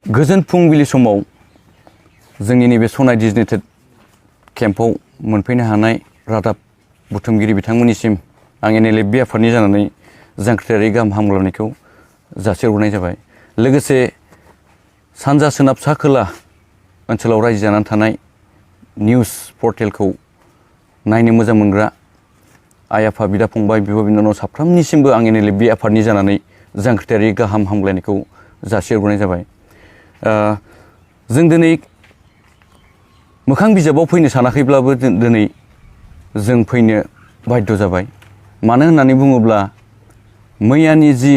गोजोन फुंबिलि समाव जोंनि नैबे सनाय डिजिटेल केम्पआव मोनफैनो हानाय रादाब बुथुमगिरि बिथांमोननिसिम आं NLFB आफादनि जानानै जांख्रिथायारि गाहाम हामलायनायखौ जासिहरनाय जाबाय। लोगोसे सानजा सोनाब सा खोला ओनसोलाव रायजो जानानै थानाय निउस पर्टेलखौ नायनो मोजां मोनग्रा आइ आफा बिदा फंबाय बिब' बिनानाव साफ्रोमनिसिमबो आं NLFB आफादनि जानानै जांख्रिथायारि गाहाम हामलायनायखौ जासिहरनाय जाबाय। जों दिनै मोखां बिजाबाव फैनो सानाखैब्लाबो दिनै जों फैनो बाध्य जाबाय। मानो होननानै बुङोब्ला मैयानि जि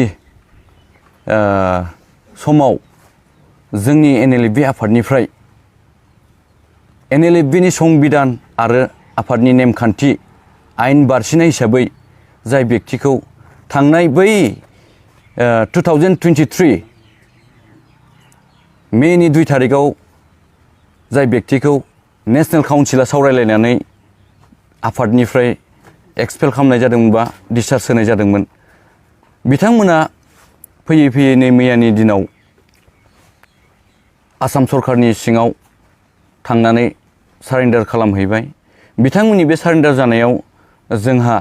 समाव जोंनि NLFB आफादनिफ्राय NLFBनि संबिधान आरो आफादनि नेमखान्थि आयेन बारसिनाय हिसाबै जाय बेक्तिखौ थांनाय बै 2023 मेनि 2 तारिखआव जाय बेक्तिखौ नेशनेल काउन्सिला सावरायलायनानै आफादनिफ्राय एक्सपेल खालामनाय जादोंमोन बा डिसचार्ज होनाय जादोंमोन, बिथांमोना फैयै फैयै नै मैयानि दिनाव आसाम सरकारनि सिङाव थांनानै सारेन्डार खालामहैबाय। बिथांमोननि बे सारेन्डार जानायाव जोंहा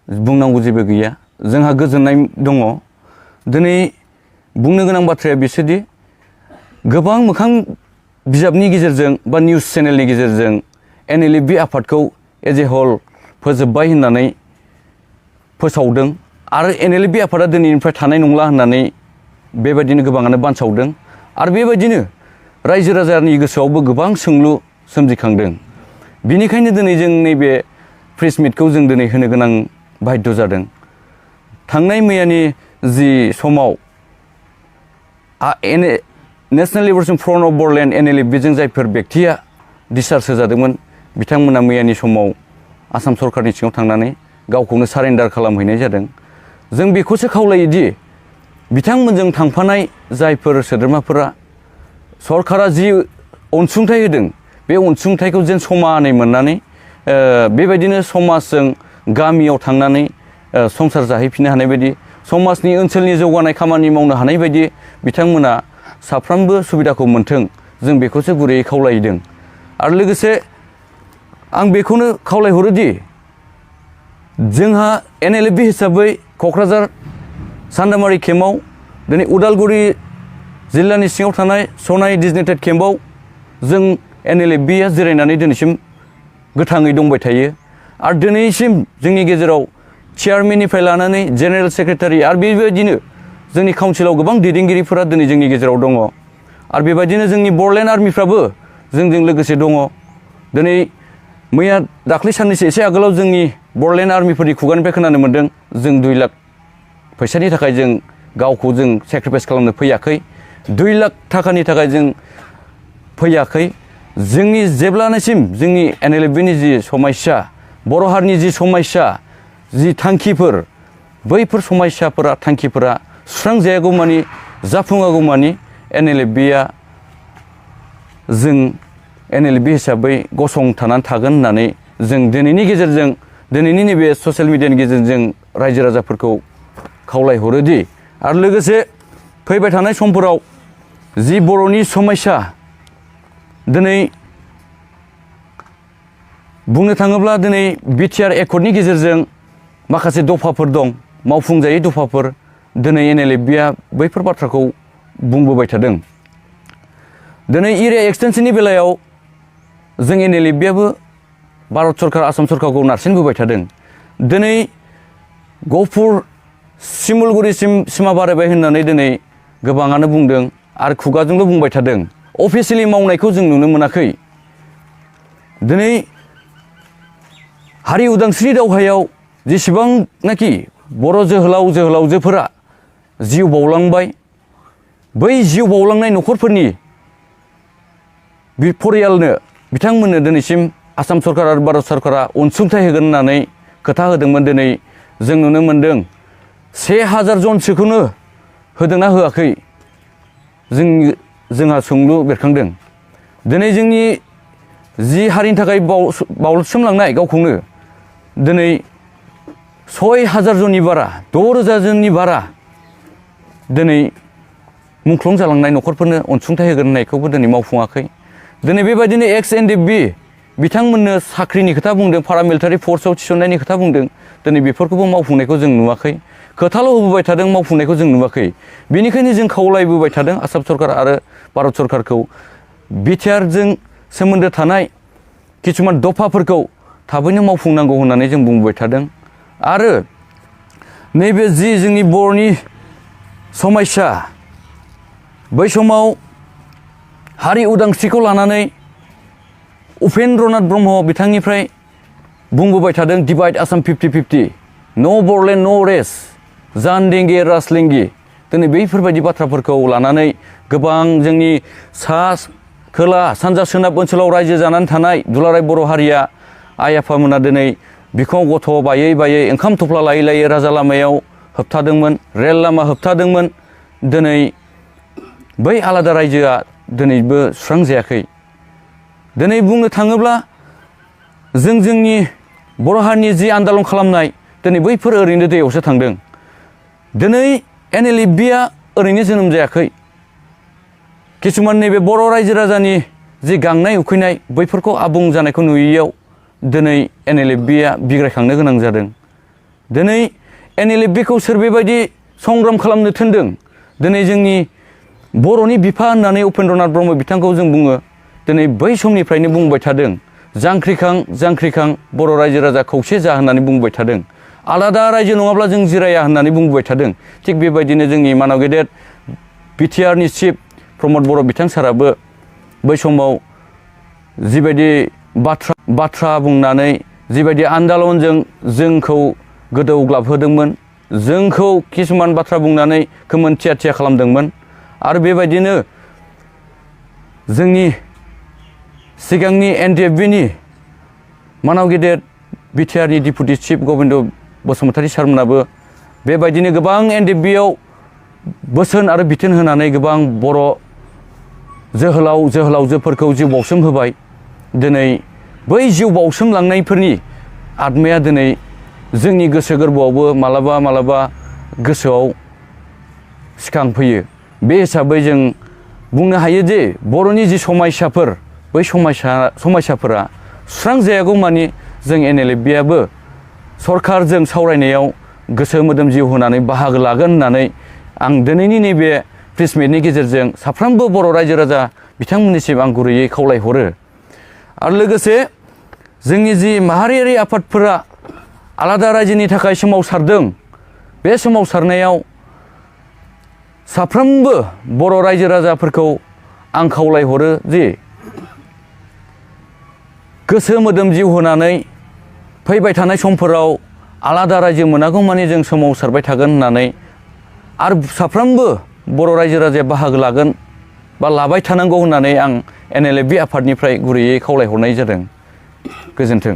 बुंनांगौ जेबो गैया, जोंहा गोजोननाय दङ। दिनै बुंनो गोनां बाथ्राया बिसोरदि गोबां मोखां बिजाबनि गेजेरजों बा निउस चेनेलनि गेजेरजों NLFB आफादखौ एज ए हल फोजोबबाय होननानै फोसावदों आरो NLFB आफादा दिनैनिफ्राय थानाय नंला होननानै बेबायदिनो गोबाङानो बानसावदों आरो बेबायदिनो रायजो राजानि गोसोआवबो गोबां सोंलु सोमजिखांदों। बिनिखायनो दिनै जों नैबे प्रेस मिटखौ जों दिनै होनो गोनां बाध्य जादों। थांनाय मैयानि जि समाव national liberation front of Bodoland NLFBजों जायफोर बेक्तिया डिसचार्ज होजादोंमोन, बिथांमोना मैयानि समाव आसाम सरकारनि सिङाव थांनानै गावखौनो सारेन्डार खालामहैनाय जादों। जों बेखौसो खावलायोदि बिथांमोनजों थांफानाय जायफोर सोद्रोमाफोरा सरकारा जि अनसुंथाइ होदों, बे अनसुंथाइखौ जेन समानै मोननानै बेबायदिनो समाजजों गामियाव थांनानै संसार जाहैफिननो हानाय बायदि, समाजनि ओनसोलनि जौगानाय खामानि मावनो हानाय बायदि बिथांमोना साफ्रोमबो सुबिदाखौ मोन्थों, जों बेखौसो गुरैयै खावलायदों। आरो लोगोसे आं बेखौनो खावलायहरोदि जोंहा NLFB हिसाबै क'क्राझार सान्दामारि केम्पआव दिनै उदालगुरि जिल्लानि सिङाव थानाय सनाय डिजिटेल केम्पआव जों NLFBआ जिरायनानै दिनैसिम गोथाङै दंबाय थायो आरो दिनैसिम जोंनि गेजेराव चेयारमेननिफ्राय लानानै जेनेरेल सेक्रेटारि आरो बेबायदिनो जोंनि काउन्सिलाव गोबां दैदेनगिरिफोरा दिनै जोंनि गेजेराव दङ आरो बेबायदिनो जोंनि बर'लेण्ड आर्मिफ्राबो जोंजों लोगोसे दङ। दिनै मैया दाख्लै साननैसो एसे आगोलाव जोंनि बर'लेण्ड आर्मिफोरनि खुगानिफ्राय खोनानो मोन्दों, जों 2 लाख फैसानि थाखाय जों गावखौ जों सेक्रिफाइस खालामनो फैयाखै, 2 लाख थाखानि थाखाय जों फैयाखै। जोंनि जेब्लानिसिम जोंनि NLFBनि जि समस्या, बर' हारिनि जि समस्या, जि थांखिफोर, बैफोर समस्याफोरा थांखिफोरा सुस्रांजायागौमानि जाफुङागौमानि NLFBआ जों NLFB हिसाबै गसंथानानै थागोन होननानै जों दिनैनि गेजेरजों, दिनैनि नैबे ससियेल मिडियानि गेजेरजों रायजो राजाफोरखौ खावलायहरोदि आरो लोगोसे फैबाय थानाय समफोराव जि बर'नि समस्या, दिनै बुंनो थाङोब्ला दिनै BTR एकर्डनि गेजेरजों माखासे दफाफोर दं, मावफुंजायै दफाफोर, दिनै NLFBआ बैफोर बाथ्राखौ बुंबोबाय थादों। दिनै एरिया एक्सटेनसननि बेलायाव जों NLFBआबो भारत सरकार, आसाम सरकारखौ नारसिनबोबाय थादों। दिनै गहपुर सिमुलगुरिसिम सिमा बारायबाय होननानै दिनै गोबाङानो बुंदों आरो खुगाजोंल' बुंबाय थादों, अफिसियेलि मावनायखौ जों नुनो मोनाखै। दिनै हारि उदांस्रि दावहायाव जेसेबांनाखि बर' जोहोलाव जोहोलावजोफोरा जिउ बावलांबाय, बै जिउ बावलांनाय न'खरफोरनि परियालनो बिथांमोननो दिनैसिम आसाम सरकार आरो भारत सरकारा अनसुंथाइ होगोन होननानै खोथा होदोंमोन। दिनै जों नुनो मोन्दों 1000 जनसोखौनो होदोंना होआखै, जोंहा सोंलु बेरखांदों। दिनै जोंनि जि हारिनि थाखाय बावसोमलांनाय गावखौनो दिनै 6000 जननि बारा, 6000 जननि बारा दिनै मुंख्लं जालांनाय न'खरफोरनो अनसुंथाइ होगोन होननायखौबो दिनै मावफुङाखै। दिनै बेबायदिनो एक्स एनडिएफबि बिथांमोननो साख्रिनि खोथा बुंदों, पारामिलिटारि फर्सआव थिसननायनि खोथा बुंदों, दिनै बेफोरखौबो मावफुंनायखौ जों नुवाखै। खोथाल' होबोबाय थादों, मावफुंनायखौ जों नुवाखै। बेनिखायनो जों खावलायबोबाय थादों आसाम सरकार आरो भारत सरकारखौ बिटिआरजों सोमोन्दो थानाय किसुमान दफाफोरखौ थाबैनो मावफुंनांगौ होननानै जों बुंबाय थादों। आरो नैबे जि जोंनि बर'नि समायसा, बै समाव हारि उदांस्रिखौ लानानै उपेन्द्रनाथ ब्रह्म बिथांनिफ्राय बुंबोबाय थादों डिभाइड आसाम 50-50, नो बर'लेण्ड नो रेस्ट, जान देंगे राजलिंगि। दिनै बैफोरबायदि बाथ्राफोरखौ लानानै गोबां जोंनि सा खोला सानजा सोनाब ओनसोलाव रायजो जानानै थानाय दुलाराय बर' हारिया आइ आफामोना दिनै बिखुङाव गथ' बायै बायै ओंखाम थफ्ला लायै लायै राजा लामायाव होबथादोंमोन, रेल लामा होबथादोंमोन। दिनै बै आलादा रायजोआ दिनैबो सुस्रांजायाखै। दिनै बुंनो थाङोब्ला जोंनि बर' हारिनि जि आन्दालन खालामनाय, दिनै बैफोर ओरैनो दैयावसो थांदों। दिनै एनएलएफबिआ ओरैनो जोनोम जायाखै। किसुमान नैबे बर' रायजो राजानि जि गांनाय उखैनाय, बैफोरखौ आबुं जानायखौ नुयैयाव दिनै एनएलएफबिआ बिग्रायखांनो गोनां जादों। दिनै एनएलएफबिखौ सोर बेबायदि संग्राम खालामनो थिनदों? दिनै जोंनि बर'नि बिफा होननानै उपेन्द्रनाथ ब्रह्म बिथांखौ जों बुङो। दिनै बै समनिफ्रायनो बुंबाय थादों जांख्रिखां जांख्रिखां बर' रायजो राजा खौसे जा होननानै बुंबाय थादों। आलादा रायजो नङाब्ला जों जिराया होननानै बुंबाय थादों। थिग बेबायदिनो जोंनि मानाव गेदेर बिटिआरनि चिफ प्रमद बर' बिथां साराबो बै समाव जिबायदि बाथ्रा बुंनानै जिबायदि आन्दालनजों जोंखौ गोदौग्लाबहोदोंमोन, जोंखौ किसुमान बाथ्रा बुंनानै खोमोन थिया थिया खालामदोंमोन। आरो बेबायदिनो जोंनि सिगांनि एनडिएफबिनि मानाव गेदेर बिटिआरनि डिपुटि चिफ गबिन्द बसुमतारी सारमोनाबो बेबायदिनो गोबां एनडिएफबिआव बोसोन आरो बिथोन होनानै गोबां बर' जोहोलाव जोहोलावजोफोरखौ जिउ बाउसोम होबाय। दिनै बै जिउ बाउसोमलांनायफोरनि आत्माया दिनै जोंनि गोसो गोरबोआवबो मालाबा मालाबा गोसोआव सिखांफैयो। बे हिसाबै जों बुंनो हायो जे बर'नि जि समायसाफोर, बै समायसाफोरा सुस्रांजायागौ मानि जों एनएलएफबिआबो सरकारजों सावरायनायाव गोसो मोदोम जिउ होनानै बाहागो लागोन होननानै आं दिनैनि नैबे प्रेस मिटनि गेजेरजों साफ्रोमबो बर' रायजो राजा बिथांमोननिसिम आं गुरैयै खावलायहरो। आरो लोगोसे जोंनि जि माहारियारि आफादफोरा आलादा रायजोनि थाखाय सोमावसारदों, बे सोमावसारनायाव साफ्रोमबो बर' रायजो राजाफोरखौ आं खावलायहरो जे गोसो मोदोम जिउ होनानै फैबाय थानाय समफोराव आलादा रायजो मोनागौ मानि जों सोमावसारबाय थागोन होननानै आरो साफ्रोमबो बर' रायजो राजाया बाहागो लागोन बा लाबाय थानांगौ होननानै आं एनएलएफबि आफादनिफ्राय गुरैयै खावलायहरनाय जादों। गोजोन्थों।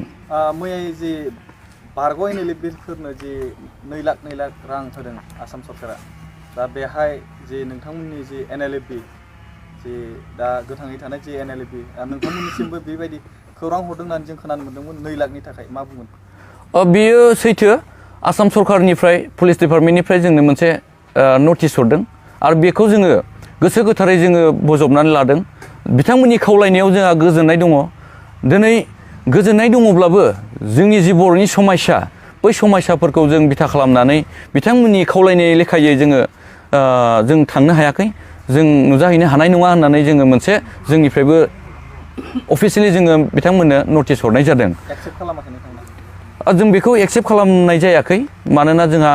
मैया जि बारग' एनएलएफबिफोरनो जि 2 लाख रां होदों आसाम सरकारा, दा बेहाय जि नोंथांमोननि जि एनएलएफबि जि दा गोथाङै थानाय जि एनएलएफबि, नोंथांमोननिसिमबो बेबायदि खौरां हरदों होननानै जों खोनानो मोन्दोंमोन 2 लाखनि थाखाय, मा बुंगोन? बेयो सैथो। आसाम सरकारनिफ्राय पुलिस डिपार्टमेन्टनिफ्राय जोंनो मोनसे नटिस हरदों आरो बेखौ जोङो गोसो गोथारै जोङो बजबनानै लादों। बिथांमोननि खावलायनायाव जोंहा गोजोननाय दङ। दिनै गोजोननाय दङब्लाबो जोंनि जि बर'नि समायसा, बै समायसाफोरखौ जों बिथा खालामनानै बिथांमोननि खावलायनाय लेखायै जों थांनो हायाखै, जों नुजाहैनो हानाय नङा होननानै जोङो मोनसे जोंनिफ्रायबो अफिसियेलि जोङो बिथांमोननो नटिस हरनाय जादों। एक्सेप्ट खालामाखै नोंथांमोना? जों बेखौ एक्सेप्ट खालामनाय जायाखै, मानोना जोंहा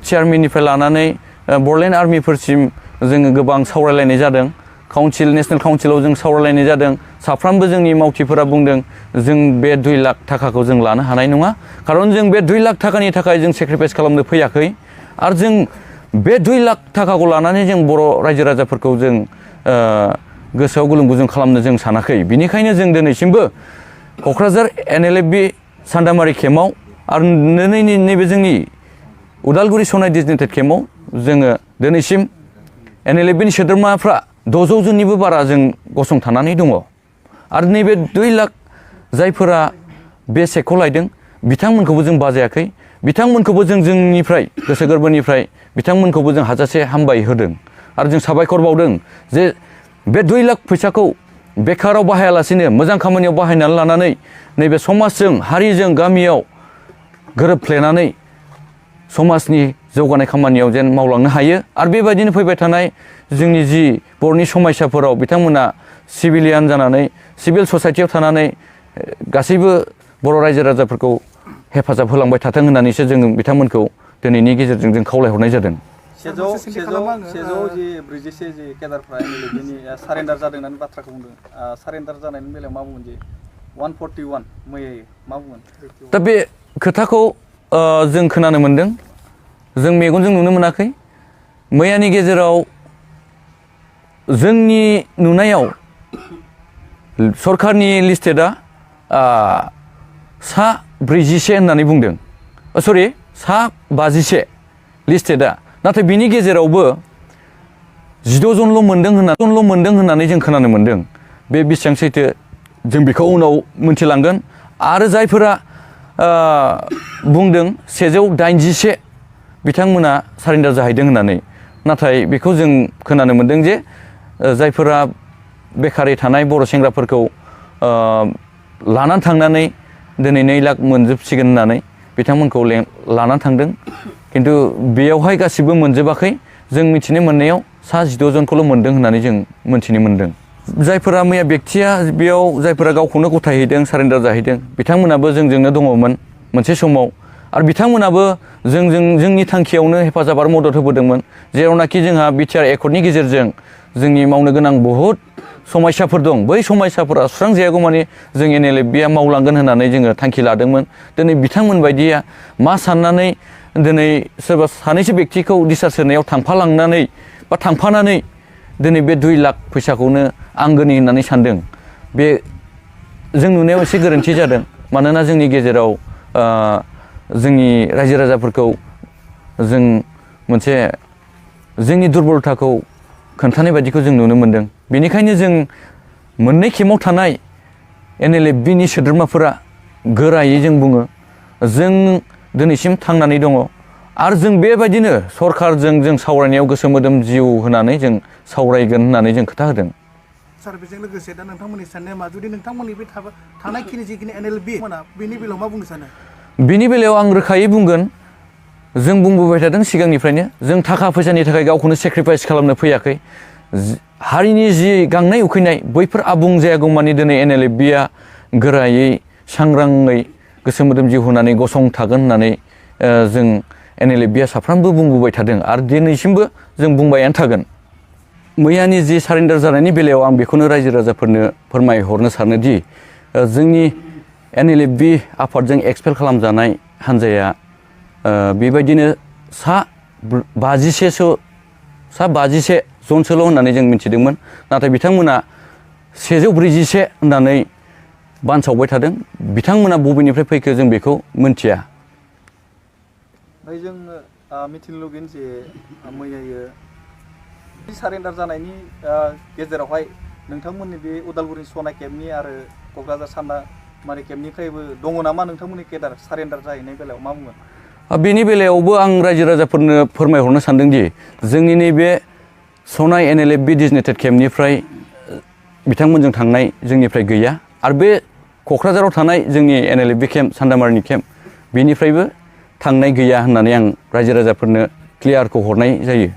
चेयारमेननिफ्राय लानानै बर'लेण्ड आर्मिफोरसिम जोङो गोबां सावरायलायनाय जादों। नेसनेल काउन्सिलाव जों सावरायलायनाय जादों। साफ्रोमबो जोंनि मावथिफोरा बुंदों जों बे 2 लाख थाखाखौ जों लानो हानाय नङा, खारन जों बे 2 लाख थाखानि थाखाय जों सेक्रिफाइस खालामनो फैयाखै आरो जों बे 2 लाख थाखाखौ लानानै जों बर' रायजो राजाफोरखौ जों गोसोआव गुलुं गुजुं खालामनो जों सानाखै। बिनिखायनो जों दिनैसिमबो क'क्राझार एनएलएफबि सान्दामारि केम्पआव आरो नैबे जोंनि उदालगुरि सनाय डिजिटेड केम्पआव जोङो दिनैसिम एनएलएफबिनि सोद्रोमाफ्रा 600 जननिबो बारा जों गसंथानानै दङ। आरो नैबे 2 लाख जायफोरा बे चेकखौ लायदों बिथांमोनखौबो जों बाजायाखै, बिथांमोनखौबो जों जोंनिफ्राय गोसो गोरबोनिफ्राय बिथांमोनखौबो जों हाजासे हामबाय होदों आरो जों साबायखर बावदों जे बे 2 लाख फैसाखौ बेकाराव बाहायालासिनो मोजां खामानियाव बाहायनानै लानानै नैबे समाजजों हारिजों गामियाव गोरोबफ्लेनानै समाजनि जौगानाय खामानियाव जेन मावलांनो हायो आरो बेबायदिनो फैबाय थानाय जोंनि जि बर'नि समायसाफोराव बिथांमोना सिभिलियान जानानै सिभिल ससाइटियाव थानानै गासैबो बर' रायजो राजाफोरखौ हेफाजाब होलांबाय थाथों होननानैसो जों बिथांमोनखौ दिनैनि गेजेरजों जों खावलायहरनाय जादों। 744 जे केडारफ्रा एनएलएफबिनि सारेन्डार जादों होननानै बाथ्राखौ बुंदों। सारेन्डार जानायनि बेलायाव मा बुंगोन जे 141 मैया मा बुंगोन? दा बे खोथाखौ जों खोनानो मोनदों, जों मेगनजों नुनो मोनाखै। मैयानि गेजेराव जोंनि नुनायाव सरकारनि लिस्टेडआ सा 41 होननानै बुंदों, सरि सा 51 लिस्टेडआ, नाथाय बिनि गेजेरावबो 12 जनल' मोनदों होननानै जों खोनानो मोनदों। बे बेसेबां सैथो जों बेखौ उनाव मोनथिलांगोन। आरो जायफोरा बुंदों 181 बिथांमोना सारेन्डार जाहैदों होननानै, नाथाय बेखौ जों खोनानो मोनदों जे जायफोरा बेकारै थानाय बर' सेंग्राफोरखौ लानानै थांनानै दिनै 2 लाख मोनजोबसिगोन होननानै बिथांमोनखौ लानानै थांदों, खिन्थु बेयावहाय गासिबो मोनजोबाखै। जों मिथिनो मोननायाव सा 12 जनखौल' मोनदों होननानै जों मोनथिनो मोनदों। जायफोरा मैया बेक्तिया बेयाव जायफोरा गावखौनो गथायहैदों, सारेन्डार जाहैदों, बिथांमोनाबो जोंजोंनो दङमोन मोनसे समाव, आरो बिथांमोनाबो जोंनि थांखियावनो हेफाजाब आरो मदद होबोदोंमोन। जेरावनाखि जोंहा बिटिआर एकर्डनि गेजेरजों जोंनि मावनो गोनां बहुद समस्याफोर दं, बै समस्याफोरा सुस्रांजायागौ मानि जों एनएलएफबिआ मावलांगोन होननानै जोङो थांखि लादोंमन। दिनै बिथांमोन बायदिया मा साननानै दिनै सोरबा सानैसो बेक्तिखौ दिसार्ज होनायाव थांफानानै दिनै बे 2 लाख फैसाखौनो आंगोनि होननानै सानदों, बे जों नुनायाव एसे गोरोन्थि जादों। मानोना जोंनि गेजेराव जोंनि रायजो राजाफोरखौ जों मोनसे जोंनि दुरबलथाखौ खोन्थानाय बायदिखौ जों नुनो मोनदों। बेनिखायनो जों मोननै खेमाव थानाय एनएलएफबिनि सोद्रोमाफोरा गोरायै जों बुङो, जों दिनैसिम थांनानै दङ आरो जों बेबायदिनो सरकारजों जों सावरायनायाव गोसो मोदोम जिउ होनानै जों सावरायगोन होननानै जों खोथा होदों। सार, बेजों लोगोसे दा नोंथांमोननि साननाया मा? जुदि नोंथांमोननि बे थानायखिनि जिखिनि एनएलएफबि बेनि बेलायाव मा बुंनो सानो? बिनि बेलायाव आं रोखायै बुंगोन, जों बुंबोबाय थादों सिगांनिफ्रायनो, जों थाखा फैसानि थाखाय गावखौनो सेक्रिफाइस खालामनो फैयाखै। हारिनि जि गांनाय उखैनाय बैफोर आबुं जायागौमानि दिनै एनएलएफबिआ गोरायै सांग्राङै गोसो मोदोम जिउ होनानै गसंथागोन होननानै जों एनएलएफबिआ साफ्रोमबो बुंबोबाय थादों आरो दिनैसिमबो जों बुंबायानो थागोन। मैयानि जि सारेन्डार जानायनि बेलायाव आं बेखौनो रायजो राजाफोरनो फोरमायहरनो सानोदि जोंनि एनएलएफबि आफादजों एक्सपेल खालामजानाय हान्जाया बेबायदिनो सा 51 जनसोल' होननानै जों मिथिदोंमोन, नाथाय बिथांमोना 141 होननानै बानसावबाय थादों। बिथांमोना बबेनिफ्राय फैखो जों बेखौ मोनथिया। ओमफ्राय जों मिथिनो लुगैयो जे मैयायो सारेन्डार जानायनि गेजेरावहाय नोंथांमोननि बे उदालगुरि सनाय केम्पनि आरो क'क्राझार सान्दामारि केम्पनिफ्रायबो दङ नामा नोंथांमोननि केडार सारेन्डार जाहैनाय बेलायाव मा बुंगोन? बेनि बेलायावबो आं रायजो राजाफोरनो फोरमायहरनो सानदोंदि जोंनि नैबे सनाय एनएलएफबि डिजिनेटेड केम्पनिफ्राय बिथांमोनजों थांनाय जोंनिफ्राय गैया, आरो बे क'क्राझाराव थानाय जोंनि एनएलएफबि केम्प सान्दामारिनि केम्प बेनिफ्रायबो थांनाय गैया होननानै आं रायजो राजाफोरनो क्लियारखौ हरनाय जायो।